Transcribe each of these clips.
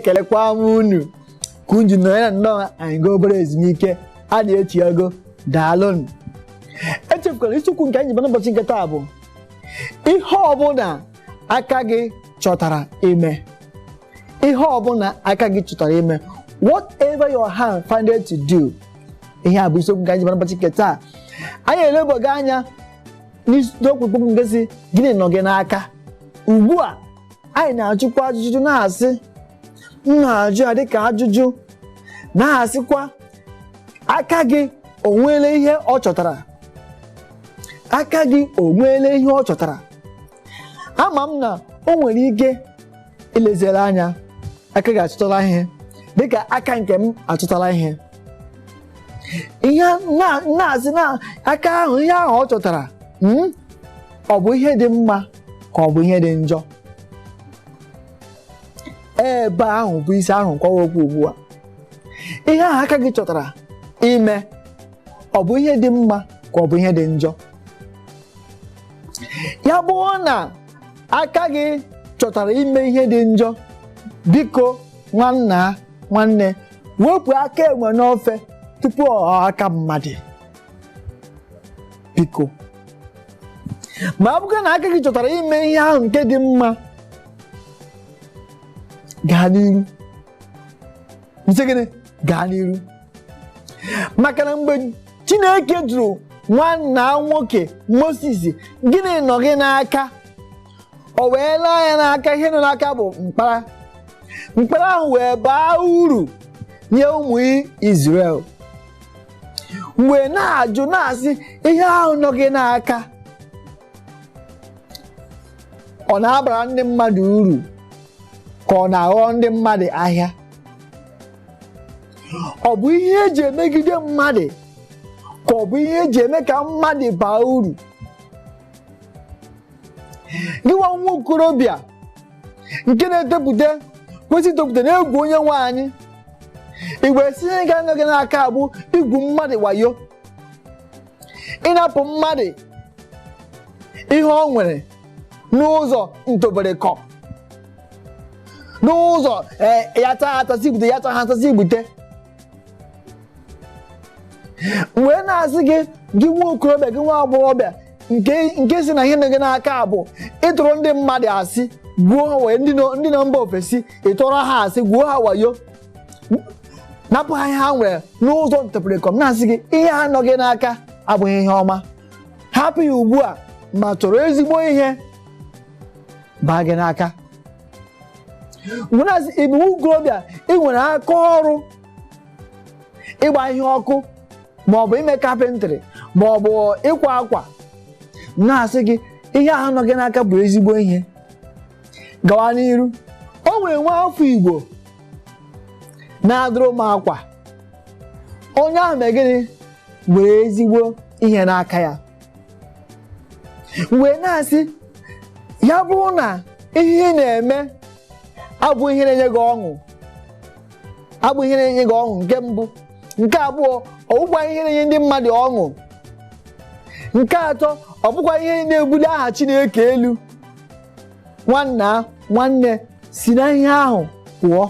Ekelekwa m unu ka unu ji nọnyere nnọọ anyị gaa obere ezumike a na-echi ego. Daalụnụ. Echefukwala isiokwu nke anyị ji bịa n'ụbọchị nke taa bụ ihe ọbụla aka gị chọtara ime. Ihe ọbụla aka gị chọtara ime, whatever your hand findeth to do. Ihe a bụ isiokwu nke anyị ji bịa n'ụbọchị nke taa. Anyị elebaga anya n'isiokwu nke si gịnị nọ gị n'aka. Ugbu a anyị na-ajụkwa ajụjụ na-asị, m na-ajụ ya dịka ajụjụ na-asịkwa, aka gị o nweela ihe ọ chọtara? Aka gị o nweela ihe ọ chọtara? Ama m na o nwere ike ilezere anya, aka gị achọtala ihe dịka aka nke m achọtala ihe. Ihe na-asị na aka ahụ, ihe ahụ ọ chọtara, ọ bụ ihe dị mma ka ọ bụ ihe dị njọ? Ebe ahụ bụ isi ahụ nkọwa okwu ugbu a. Ihe ahụ aka gị chọtara ime, ọ bụ ihe dị mma ka ọ bụ ihe dị njọ? Ya bụrụ na aka gị chọtara ime ihe dị njọ, biko nwanna nwanne, wepụ aka enwe n'ofe tupu ọ ghọọ aka mmadụ. Biko, ma ọ bụrụ na aka gị chọtara ime ihe ahụ nke dị mma, gaa n'iru. Nsị gịnị? Gaa n'iru. Maka na mgbe Chineke jụrụ nwanna nwoke Moses, gịnị nọ gị n'aka? O wee lee anya n'aka, ihe nọ n'aka bụ mkpara. Mkpara ahụ wee baa uru nye ụmụ Izrel. Mgbe na-ajụ na-asị, ihe ahụ nọ gị n'aka ọ na-abara ndị mmadụ uru ka ọ na-aghọ ndị mmadụ ahịa? Ọ bụ ihe eji emegide mmadụ ka ọ bụ ihe eji eme ka mmadụ baa uru? Gị nwa nwa okorobịa nke na-etopụta, kwesị itopụta n'egwu onye nwe anyị, igwe si ihe ga-anọ gị n'aka bụ igwu mmadụ wayo, ịnapụ mmadụ ihe ọ nwere n'ụzọ ntoberekọ, n'ụzọ ya taa atasị ibute, ya taa ha atasị ibute. Mgbe na-asị gị, gị nwa okorobịa, gị nwa agbọghọbịa nke si na ihe nọ gị n'aka bụ ịtụrụ ndị mmadụ asị, gwuo ha wayo, ndị nọ mba ofesi, ịtụrụ ha asị, gwuo ha wayo, napụ ha ihe ha nwere n'ụzọ ntụpụrịkọm, na-asị gị ihe ha nọ gị n'aka abụghị ihe ọma. Hapụ ya ugbu a ma chọrọ ezigbo ihe baa gị n'aka. Mgbe na-asị ị bụ nwa okorobịa, ị nwere aka ọrụ ịgba ihe ọkụ ma ọ bụ ime kapịntrị ma ọ bụ ịkwa akwa, na-asị gị ihe ahụ nọ gị n'aka bụ ezigbo ihe, gawa n'iru. O nwere nwa afọ Igbo na-adụrụ m akwa, onye ahụ mee gịnị? Nwere ezigbo ihe n'aka ya. Wee na-asị ya bụrụ na ihe ị na-eme abụghị ihe na-enye gị ọṅụ, abụghị ihe na-enye gị ọṅụ nke mbụ, nke abụọ ọ bụkwa ihe na-enye ndị mmadụ ọṅụ, nke atọ ọ bụkwa ihe na-ebuli aha Chineke elu, nwanna nwanne, si na ihe ahụ pụọ,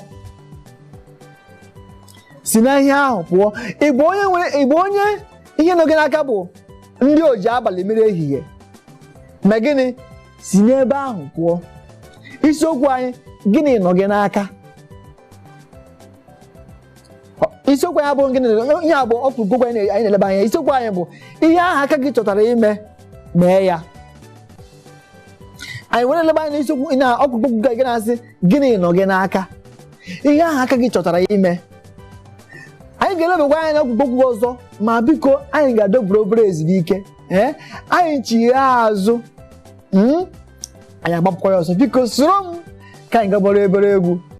si na ihe ahụ pụọ. Ị bụ onye nwere, ị bụ onye ihe nọ gị n'aka bụ ndị oji abalị mere ehihie, ma gịnị? Si n'ebe ahụ pụọ. Isiokwu anyị, gịnị nọ gị n'aka? Isiokwu anyị abụghị gịnị, ihe a bụ ọkpụrụkpụ anyị na-eleba anya. Isiokwu anyị bụ ihe ahụ aka gị chọtara ime, mee ya. Anyị were eleba anya n'isiokwu na ọkpụrụkpụ gị na-asị gịnị nọ gị n'aka, ihe ahụ aka gị chọtara ime. Anyị ga-elebakwa anya n'ọkpụrụkpụ ọzọ, ma biko anyị ga-adọburu obere ezumike, anyị chigha azụ, anyị agbapụkwa ya ọzọ. Biko soro m ka anyị gagbara ebere egwu.